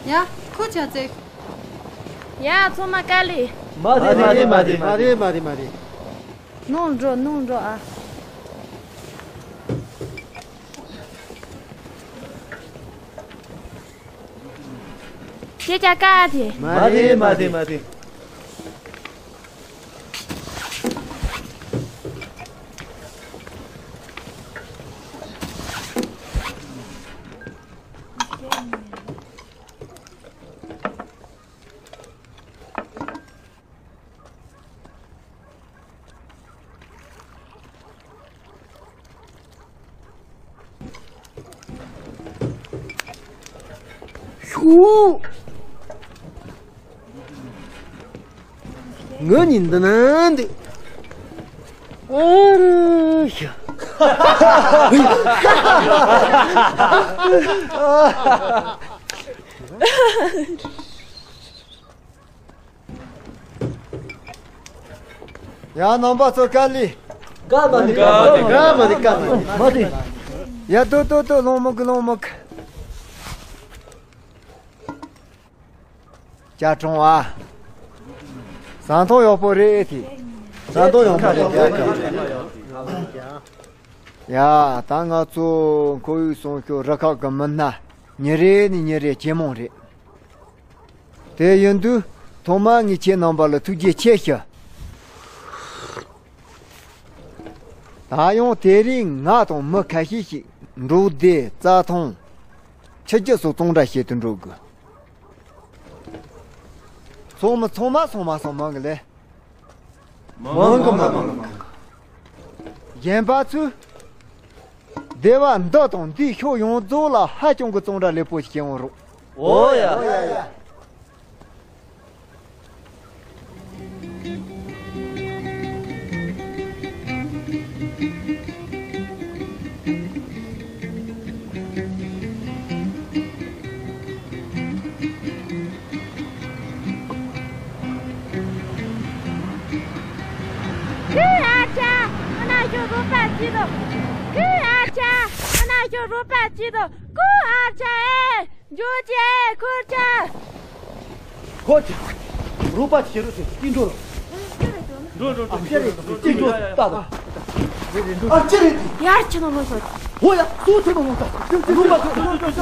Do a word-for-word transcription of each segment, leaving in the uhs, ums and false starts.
ཡ། ཁོ་ཆ་ཚེ། ཡ། ཚང་མ་དཀའ་ལས། མ་རེད་མ་རེད་མ་རེད་མ་རེད་མ་རེད་མ་རེད། ནང་འགྲོ་ནང་འགྲོ་ཨ། ཁྱེད་ཅག་དཀའ་དེ། མ་རེད་མ་རེད་མ་རེད། ཤུ། ང་ནི་འདི་ན་འདུག་ཨ་རུ་ཤ། ཡ། རྣམ་པ་ཚོ་དཀའ་ལས། དཀའ་མ་རེད། དཀའ་མ་རེད། དཀའ་མ་རེད། དཀའ་མ་རེད། ཡ། ཏོ་ཏོ་ཏོ། ལོང་མོག་ལོང་མོག་ཅ་གྲོང་ཨ། ཟ་འཐུང་ཡག་པོ་རེད་དེ། ཟ་འཐུང་ཡག་པོ་རེད། ཡ། ད་ང་ཚོ་ཁོར་ཡུག་སྲུང་སྐྱོབ་རུ་ཁག་གི་མི་སྣ་ཉིན་རེ་ནས་ཉིན་རེ་ཇེ་མང་རེད། དེ་ཡིན་དུས་ཐོག་མར་ངས་ཁྱེད་རྣམ་པ་ལ་ཐུགས་རྗེ་ཆེ་ཞུ། ད་ཡང་དེ་རིང་ང་དང་མི་ཁ་ཤས་ཤིག་འབྲོག་སྡེ་རྩྭ་ཐང་ཆུ་རྒྱུད་སོགས་གཙང་སྦྲ་བྱེད་དུ་འགྲོ་དགོས། ཚང་མ་ཚང་མ་ཚང་མ་ཚང་མ་གི་ལས། མང་གི་མང་གི་མང་གི། གཞན་པ་ཚོས་སྡེ་བ་འདི་དང་འདིའི་ཕྱོགས་ཡོངས་རྫོགས་ལ་ཧ་ཅང་གི་གཙང་སྦྲ་ལེགས་པོ་ཞིག་བྱེད་འོང་རོགས། འོ་ཡ། ཁོའི་ཨ་ཅག་ཨ་ན་ཞོ་རོ་པ་ཅི་དོ། ཁོའི་ཨ་ཅག་ཨ་ན་ཞོ་རོ་པ་ཅི་དོ། ཁོའི་ཨ་ཅག་ཨེ། འཇོ་ཅེ་ཁོར་ཅག་ཁོ་ཅག་རོ་པ་ཅི་རོ་ཅེ་ཏི་འགྲོ་རོ། འགྲོ་འགྲོ་འགྲོ། ཨ་ཅེ་རེད། ཏི་འགྲོ་ཏ་ཏ། ཨ་ཅེ་རེད། ཡར་ཅི་ནོ་མོ་སོ། ཧོ་ཡ། སོ་ཐེ་མོ་མོ་ཏ། རོ་པ་ཅི་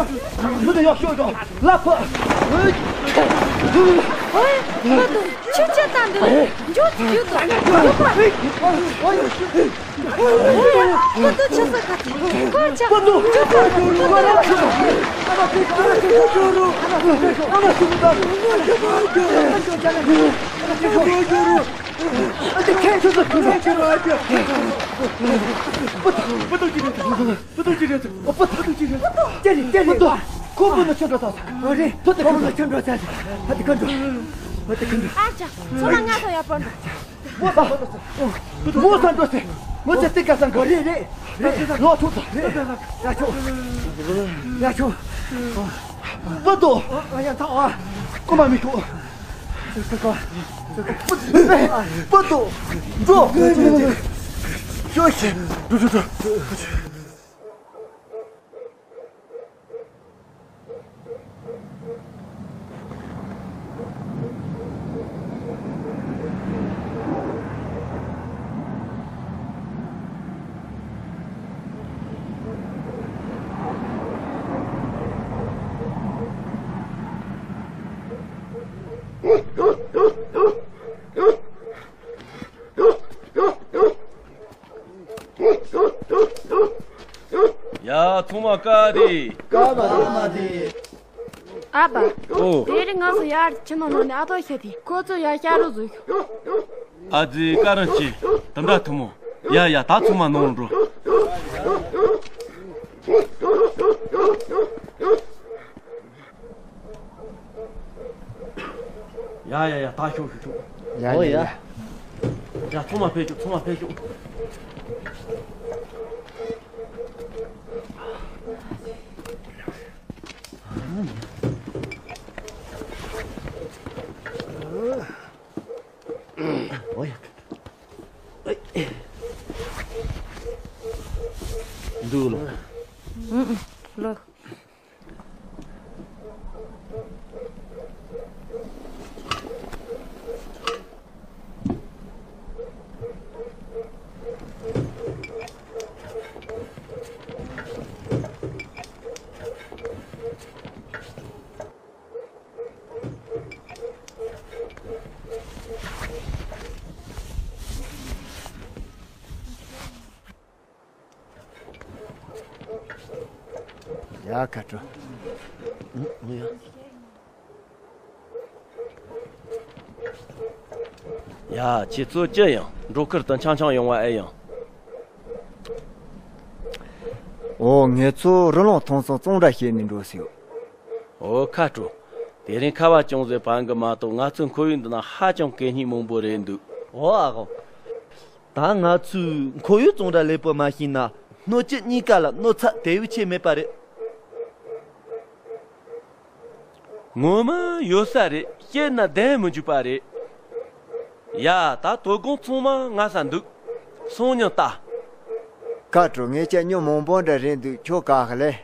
མི་དེ་ཡག་ཤོས་དང་ལ་ཕ། ཨོ་ཡ། ཁོ་དང་ཆུ་ཅེ་ཏ་འདི་ལ་འཇོ་ཅི་ཡོད་དོ། རོ་པ། ཨོ་ཡ། ཁོ་ཚོ་ཆུ་ས་ཁ་ཐུག་ཁོ་ཆ་ཁོ་ཚོ་ཁོ་ཚོ་ཨ་ཅག་ཚང་མ་ང་ཚོ་ཡར་སྤོར་འགྲོ། མོ་ས་འགྲོ་ཟེར། མོ་ཚེ་ཏི་ཀ་ས་འགྲོ། རེད་རེད་རེད། ལོ་ཐུག་ས་རེད། ཡ་ཆོ། ཡ་ཆོ། པ་ཏོ། ཡ་ཐག་ཨ། ཀོ་མ་མི་ཐུག་པ་ཏོ། འགྲོ། ཤོ་ཤི། འགྲོ་འགྲོ་འགྲོ། ཡ། ཚང་མ་དཀའ་དེ། དཀའ་མ་དཀའ་མ་དེ། ཨ་ཕ། ཨོ། དེ་རིང་ང་ཚོ་ཡར་ཕྱི་ནང་ནང་ནས་ཨ་ཐོ་ཤ་དེ་ཁོ་ཚོ་ཡར་ཤ་རུ་བཟོས་ཤོག་ཨ་ཙི་ཀ་རང་ཅི་དམ་དྲག་ཐུ་མོ། ཡ་ཡ། ད་ཚང་མ་ནང་འགྲོ། ཡ་ཡ་ཡ། ད་ཤོག་ཤོག་ཤོག་ཡ་ཡ་ཡ། ཡ། ཚང་མ་ཕེབས་ཤོག་ཚང་མ་ཕེབས་ཤོག་འདུག་ལོ། ལོ། ཨ་ཁ་དྲོ། ཡ། ཁྱེད་ཚོ་ཅི་ཡང་འགྲོ་ཁུལ་དུ་འཆམ་འཆམ་ཡོང་བ་ཨེ་ཡོང་། ཨོ། ངེད་ཚོ་རི་ལུང་ཐང་སང་གཙང་སྦྲ་བྱས་ནས་འགྲོ་ཟེར། ཨོ་ཁ་དྲོ། དེ་རིང་ཁ་བ་ཅུང་ཟད་བབས་གི་མ་གཏོགས། ང་ཚོའི་ཁོར་ཡུག་འདི་ན་ཧ་ཅང་གད་སྙིགས་མང་པོ་རེད་འདུག། ཨོ་ཨ་ཧོ། ད་ང་ཚོས་ཁོར་ཡུག་གཙང་སྦྲ་ལེགས་པོ་མ་བྱས་ན། སྣོད་བཅུད་གཉིས་ཀ་ལ་གནོད་འཚེ་དེ་བས་ཆེ་མེད་པ་རེད། ངོ་མ་ཡོད་ས་རེད། བཤད་ན་བདེན་མི་འཇུག་པ་རེད། ཡ། ད་དོ་དགོང་ཚང་མ་ང་ས་འདུག། སང་ཉིན་ལྟ། ཁ་དྲོ། ངེད་ཅག་ཉོ་མང་པོ་འདྲ་རེད་འདུག། ཁྱོད་ག་ག་ལས།